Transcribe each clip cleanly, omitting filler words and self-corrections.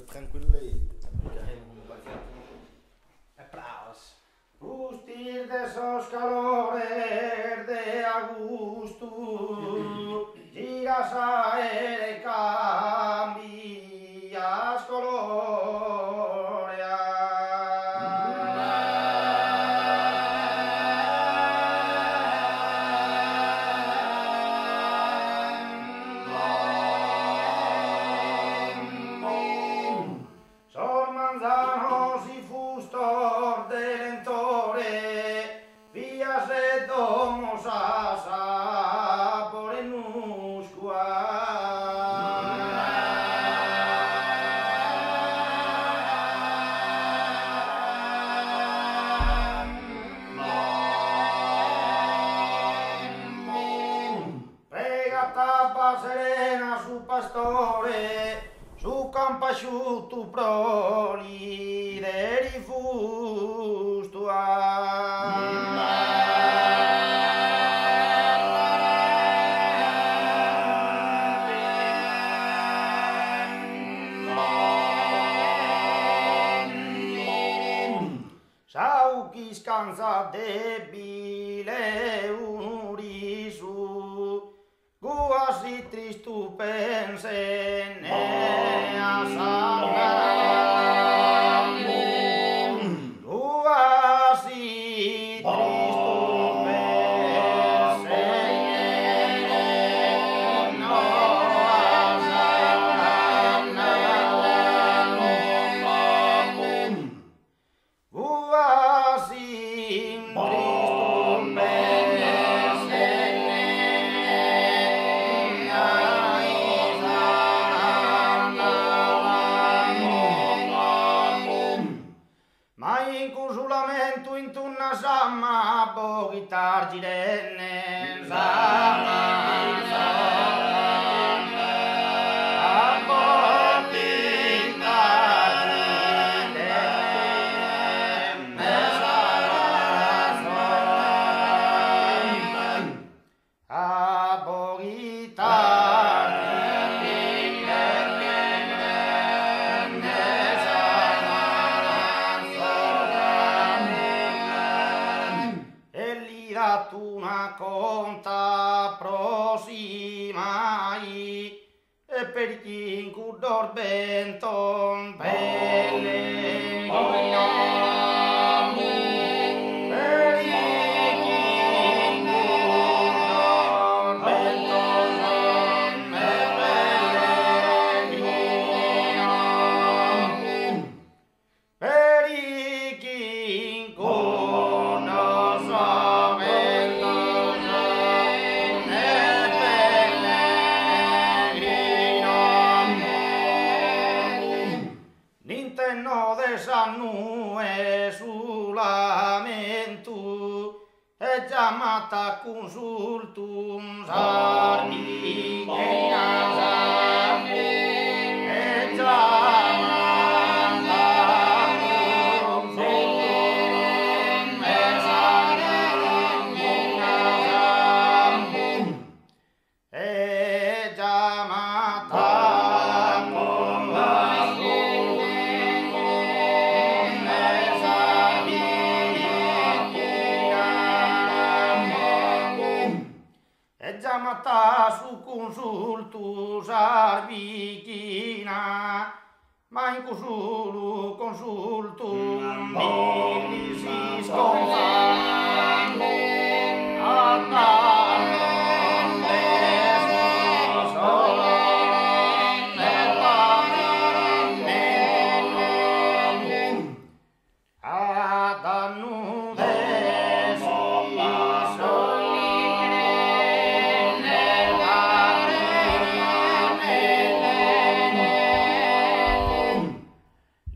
Tranquilleddu. E praos. Pustis de sos calores de agustu girat s'aera e cambias colore. Sos manzanos ifustos de lentore, vias e domos a sabore e nuscu. Pregat abba serena su pastore, su campu asciuttu pro l'ider ifustu. Sa 'ucca iscanzat debile unu risu, guasi tristu pensende a sa Guasi tristu pensende a sa Guasi tristu pensende Ma in cussu lamentu intunna s'ama po ghitar girende s'ama E li dat una conta pro si mai E perichin cuddos bentos Perichin cuddos bentos N'intenno de sa nue su lamentu e giamat a cunsultu Sardigna e giamat a cunsultu E giamat a cunsultu E giamat a su cunsultu sa bighina, ma in cussu consultu bi lis iscontzat a dannu de su A dannu de su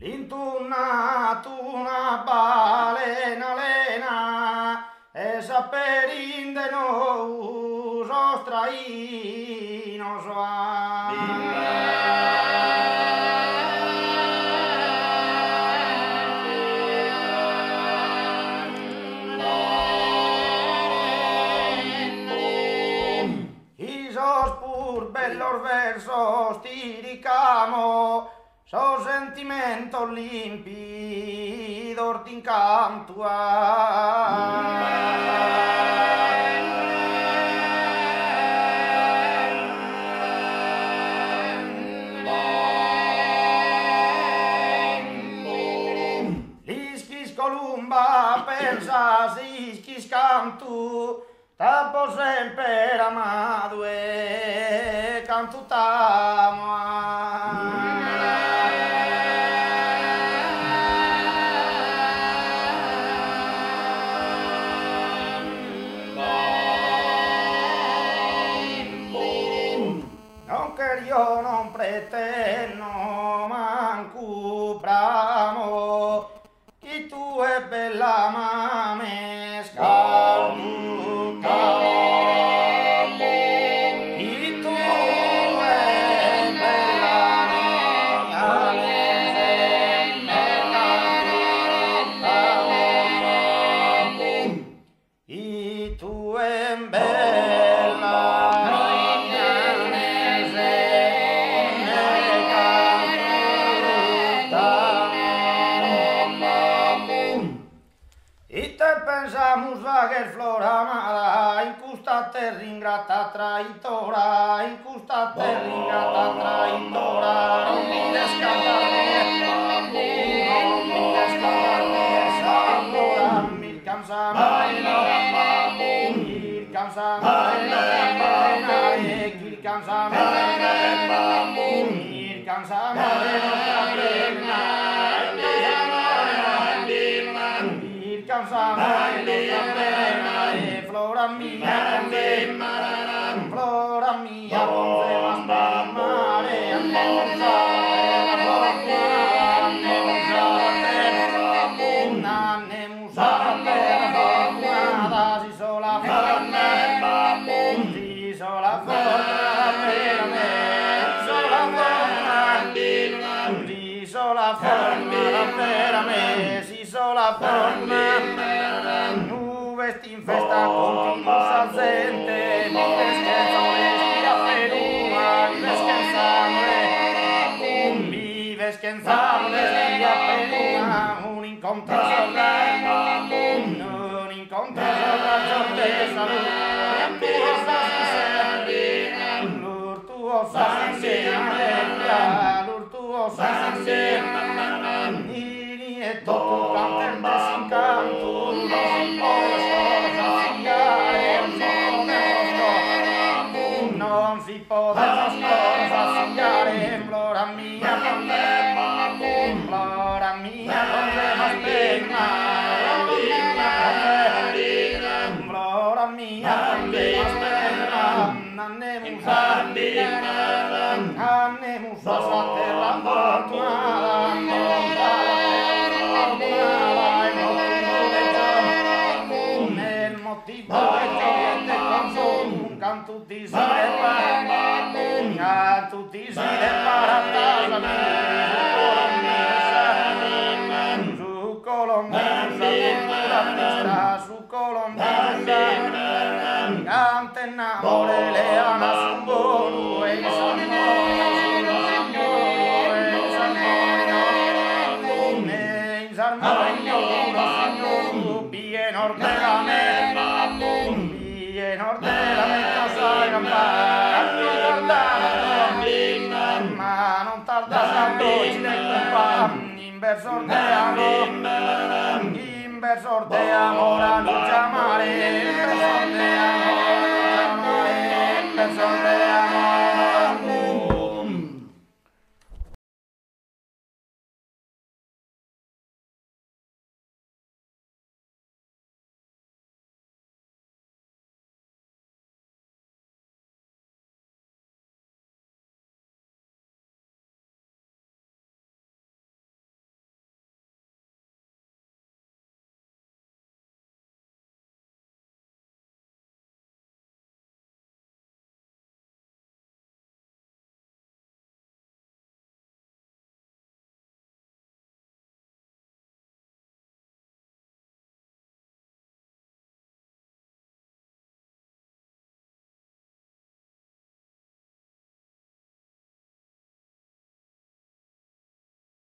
L'intunnat una balena lena e s'aperin de nou sos trainos. Chi sos pur bellos versos ti ricamo, sos sentimentos limpidos d'incantu. L'ischis columba pensa s'ischis cantu t'apo semper amadu e cantu t'amo. Non cherjo non pretendo mancu bramo chi tue bella m'ames cantu t'amo chi tue bella m'ames cantu t'amo chi tue bella m'ames cantu t'amo. Ite pensamus fagher flora amada in custa terra ingrata traitora in custa terra ingrata traitora non bides cantas non bides cantas sa chircan sa chircan sa chircan sa chircan sa nostra chircan sa nostra flora mia flora mia ponzemas per mare annemus a annemus a terra fortunada si sola si sola fortunada per me sola fortunada si sola fortunada per me si sola fortunada ue est in festa continu sa zente vives chentza molestia peruna vives chentza vives chentza molestia peruna un'incontras non incontras rajos de sa lur tuo lur tuo e totu cantende s'incantu non si poden sos coros assiare flora mia flora mia ponzemas pena flora mia ponzemas pena annemus annemus a sa terra fortunada nel motivo de gioia e de consolu cantu ti si cantu ti si deparata su colombiu sa su colombiu cant'en amore leana su bolu e in s'armonia pienos de lamento pienos de lamentos a campare ma non tardas a docile cumpa in versos de amor in versos de amor a non chiamare in versos de